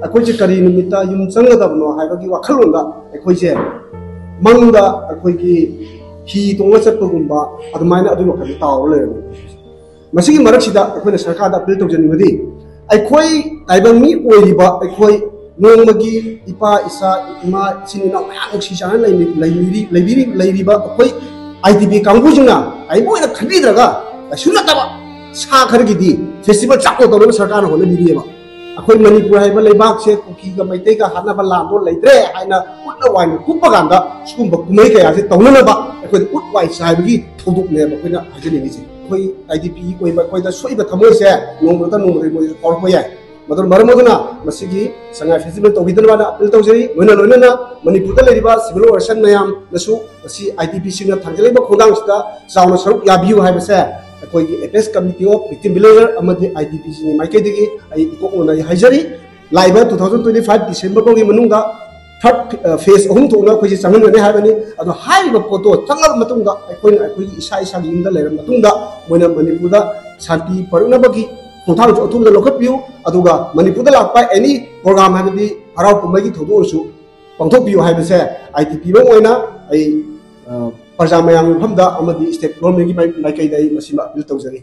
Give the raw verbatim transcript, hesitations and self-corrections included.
ꯑꯩꯈꯣꯏꯁꯦ ꯀꯔꯤ ꯅꯨꯃꯤꯠꯇ ꯌꯨꯝ ꯆꯪꯒꯗꯕꯅꯣ ꯍꯥꯏꯕꯒꯤ ꯋꯥꯈꯜꯂꯣꯟꯗ ꯑꯩꯈꯣꯏꯁꯦ ꯃꯪꯗ ꯑꯩꯈꯣꯏꯒꯤ ꯍꯤ ꯇꯣꯡꯉ ꯆꯠꯄꯒꯨꯝꯕ ꯑꯗꯨꯃꯥꯏꯅ ꯑꯗꯨꯒꯤ ꯋꯥꯈꯜꯁꯦ ꯇꯥꯎꯔ ꯂꯩꯔꯝꯃꯦ꯫ ꯃꯁꯤꯒꯤ ꯃꯔꯛꯁꯤꯗ ꯑꯩꯈꯣꯏꯅ ꯁꯔꯀꯥꯔꯗ ꯑꯄꯤꯜ ꯇꯧꯖꯅꯤꯡꯕꯗꯤ, ꯑꯩꯈꯣꯏ ꯇꯥꯏꯕꯪ ꯃꯤ ꯑꯣꯏꯔꯤꯕ ꯑꯩꯈꯣꯏ ꯅꯣꯡꯃꯒꯤ ꯏꯄꯥ ꯏꯆꯥ, ꯏꯃꯥ ꯏꯆꯤꯟ ꯏꯅꯥꯎ ꯃꯌꯥꯝ ꯅꯨꯡꯁꯤ ꯆꯥꯟꯅꯅ ꯂꯩꯃꯤ- ꯂꯩꯃꯤꯔꯤ- ꯂꯩꯕꯤꯔꯤ- ꯂꯩꯔꯤꯕ ꯑꯩꯈꯣꯏ ꯑꯥꯏ ꯗꯤ ꯄꯤ ꯀꯥꯡꯕꯨꯁꯤꯡꯅ ꯀꯔꯤꯝ ꯑꯣꯏꯅ ꯈꯟꯕꯤꯗ꯭ꯔꯒ ꯀꯩꯁꯨ ꯅꯠꯇꯕ ꯁꯥ ꯈꯔꯒꯤꯗꯤ ꯐꯦꯁꯇꯤꯚꯦꯜ ꯆꯥꯎꯅ ꯇꯧꯅꯕ ꯁꯔꯀꯥꯔꯅ ꯍꯣꯠꯅꯕꯤꯔꯤꯑꯕ꯫ ꯑꯩꯈꯣꯏ ꯃꯅꯤꯄꯨꯔ ꯍꯥꯏꯕ ꯂꯩꯕꯥꯛꯁꯦ ꯀꯨꯀꯤꯒ ꯃꯩꯇꯩꯒ ꯍꯥꯠꯅꯕ ꯂꯥꯟꯗꯣ ꯂꯩꯇ꯭ꯔꯦ ꯍꯥꯏꯅ ꯎꯠꯅ ꯋꯥꯏꯅ ꯀꯨꯞꯄ ꯀꯥꯟꯗ ꯁꯤꯒꯨꯝꯕ ꯀꯨꯝꯍꯩ ꯀꯌꯥꯁꯦ ꯇꯧꯅꯅꯕ ꯑꯩꯈꯣꯏꯅ ꯎꯠ ꯋꯥꯏ ꯆꯥꯏꯕꯒꯤ ꯊꯧꯗꯣꯛꯅꯦꯕ ꯑꯩꯈꯣꯏꯅ ꯍꯥꯏꯖꯅꯤꯡꯉꯤꯁꯦ꯫ ꯑꯩꯈꯣꯏ ꯑꯥꯏ ꯗꯤ ꯄꯤꯒꯤ ꯑꯣꯏꯕ ꯑꯩꯈꯣꯏꯗ ꯁꯣꯛꯏꯕ ꯊꯃꯣꯏꯁꯦ ꯅꯣꯡꯃ ꯅꯠꯇ꯭ꯔ ꯅꯣꯡꯃꯗꯤ ꯃꯣꯏꯁꯨ ꯀꯥꯎꯔꯛꯄ ꯌꯥꯏ꯫ ꯃꯗꯨꯅ ꯃꯔꯝ ꯑꯗꯨꯅ ꯃꯁꯤꯒꯤ ꯁꯉꯥꯏ ꯐꯦꯁꯇꯤꯚꯦꯜ ꯇꯧꯕꯤꯗꯅꯕꯅ ꯑꯄꯤꯜ ꯇꯧꯖꯔꯤ꯫ ꯂꯣꯏꯅ ꯂꯣꯏꯅꯅ ꯃꯅꯤꯄꯨꯔꯗ ꯂꯩꯔꯤꯕ ꯁꯤꯚꯤꯜ ꯑꯣꯔꯒꯅꯥꯏꯖꯦꯁꯟ ꯃꯌꯥꯝꯅꯁꯨ ꯃꯁꯤ ꯑꯥꯏ ꯗꯤ ꯄꯤꯁꯤꯡꯅ ꯊꯥꯡꯒꯠꯂꯤꯕ ꯈꯣꯡꯊꯥꯡꯁꯤꯗ ꯆꯥꯎꯅ ꯁꯔꯨꯛ ꯌꯥꯕꯤꯌꯨ ꯍꯥꯏꯕꯁꯦ ꯑꯩꯈꯣꯏꯒꯤ apex committee of victim villager ꯑꯃꯗꯤ ꯑꯥꯏ ꯗꯤ ꯄꯤꯁꯤꯡꯒꯤ ꯃꯥꯏꯀꯩꯗꯒꯤ ꯑꯩ ꯏꯀꯣꯛ ꯅꯣꯟꯅ ꯑꯩ ꯍꯥꯏꯖꯔꯤ꯫ ꯂꯥꯛꯏꯕ two thousand twenty five December ꯐꯥꯎꯒꯤ ꯃꯅꯨꯡꯗ ꯊꯥꯔꯠ ꯐꯦꯁ ꯑꯍꯨꯝ ꯊꯣꯛꯅ ꯑꯩꯈꯣꯏꯁꯦ ꯆꯪꯍꯟꯒꯅꯤ ꯍꯥꯏꯕꯅꯤ꯫ ꯑꯗꯣ ꯍꯥꯏꯔꯤꯕ ꯄꯣꯠꯇꯣ ꯆꯪꯉꯕ ꯃꯇꯨꯡꯗ ꯑꯩꯈꯣꯏꯅ ꯑꯩꯈꯣꯏꯒꯤ ꯏꯁꯥ ꯏꯁꯥꯒꯤ ꯌꯨꯝꯗ ꯂꯩꯔꯕ ꯃꯇꯨꯡꯗ ꯃꯣꯏꯅ ꯃꯅꯤꯄꯨꯔꯗ ꯁꯥꯟꯇꯤ ꯄꯨꯔꯛꯅꯕꯒꯤ ꯈꯣꯡꯊꯥꯡꯁꯨ ꯑꯊꯨꯕꯗ ꯂꯧꯈꯠꯄꯤꯌꯨ꯫ ꯑꯗꯨꯒ ꯃꯅꯤꯄꯨꯔꯗ ꯂꯥꯛꯄ ꯑꯦꯅꯤ ꯄ꯭ꯔꯣꯒ꯭ꯔꯥꯝ ꯍꯥꯏꯕꯗꯤ ꯍꯔꯥꯎ ꯀꯨꯝꯍꯩꯒꯤ ꯊꯧꯗꯣꯛ ꯑꯣꯏꯔꯁꯨ ꯄꯥꯡꯊꯣꯛꯄꯤꯌꯨ ꯍꯥꯏꯕꯁꯦ ꯑꯥꯏ ꯗꯤ ꯄꯤ ꯑꯃ ꯑꯣꯏꯅ ꯑꯩ, ꯑ, ꯄ꯭ꯔꯖꯥ ꯃꯌꯥꯝꯒꯤ ꯃꯐꯝꯗ ꯑꯃꯗꯤ ꯁ꯭ꯇꯦꯠ ꯒꯣꯔꯃꯦꯟꯒꯤ ꯃꯥꯏ-, ꯃꯥꯏꯀꯩꯗ ꯑꯩ ꯃꯁꯤꯃ ꯑꯄꯤꯜ ꯇꯧꯖꯔꯤ꯫